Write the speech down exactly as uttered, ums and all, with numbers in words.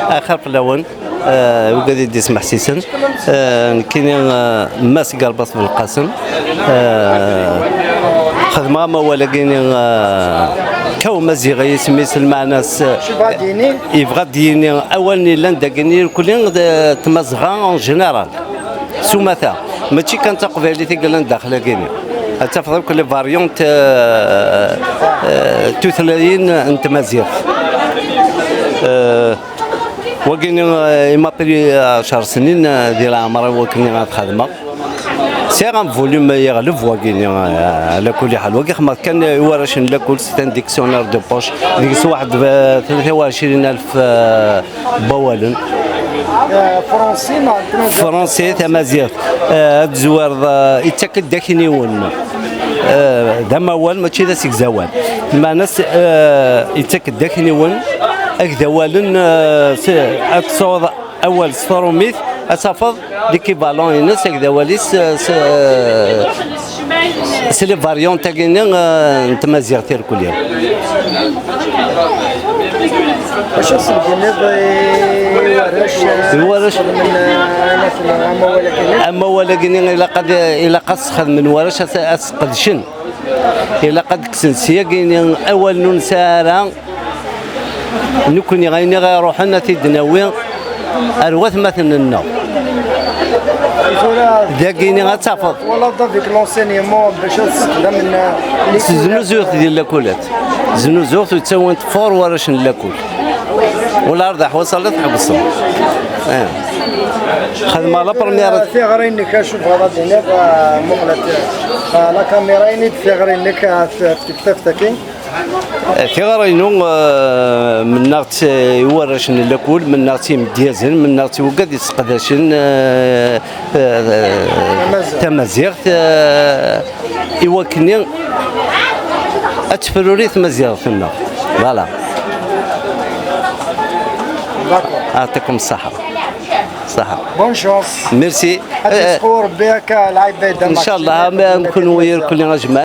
Axir fell-awen, eh, wigad i d-ismeḥsisen, eh, nekkini, eh, Mass Garbas Belqasem, eh, xedmeɣ amawal-agi-ni, eh, kaw Maziɣ i yisem-is, lmeɛna-s, eh, yebɣa ad d-yini awalen yellan dagini irkelli d tmazɣa en général. S umata, mačči kan d taqbaylit i yellan daxel-agi-ni. Ad tafeḍ akk les variantes, eh, eh, tutlayin n tmaziɣt. Eh, wagini, eh, i ma pris ɛecr snin, eh, di leɛmer-iw wakken ad xedmeɣ. Sɛiɣ un volume yeɣleb wagini, eh, ala kulli ḥal. Wagi xedmeɣ kan i warrac n lakul, c'est un dictionnaire de poche. Deg-s waḥed, eh, tlata u ɛecrin alef, eh, n wawalen. Fransi, tamaziɣt. Eh, ad tezwireḍ, eh, yettak-d akniwen. Eh, d amawal, mačči d asegzawal. Lmeɛna-s, eh, yettak-d akniwen, ak d awalen, eh, s-, ad tesɛuḍ awal s trumit, ad tafeḍ l'équivalent-ines, ak d awal-is, eh, s-, eh, s les variantes-agi-nni, eh, n tmaziɣt irkelli. Acu s-d-tenniḍ i warrac? I warrac. Xedmen, eh, amawal-agi-nni? Amawal-agi-nni ilaq ad, ilaq ad s-xedmen warrac, ad s-, ad s-qedcen. Ilaq ad kksen syagi-nni awal ur nesɛi ara. Nekkni ayen i ɣ-iruḥen ad t-id-nawi ar watmaten-nneɣ. Tura dagini ad tafeḍ. Twalaḍ avec l'enseignement bac ad sexdamen, eh, les... Teznuzuyeɣ di lakulat. Znuzuyeɣ u ttawin-t fort warrac n lakul. Wala ar d aḥwas ad tḥebseḍ. Eh. Xedmeɣ la première. Tiɣri-nnek acu tebɣiḍ ad d-tiniḍ, eh, muqlet, eh, la caméra, ini-d tiɣri-nnek, eh, f-, f-, f-, f-, Tiɣri-inu, eh, mennaɣ-tt i warrac n lakul, mennaɣ-tt i yimedyazen, mennaɣ-tt i wigad yesseqdacen, eh, eh, tamaziɣt, eh, i wakken ad tefruri tmaziɣt-nneɣ. Voilà. D'accord. Aɛṭikum ṣṣeḥḥa. Ṣṣeḥḥa. Bonne chance. Merci. Ad yesqu Rebbi akka lɛibad. Incallah, ma nkun wiyir kulli ajmaɛ.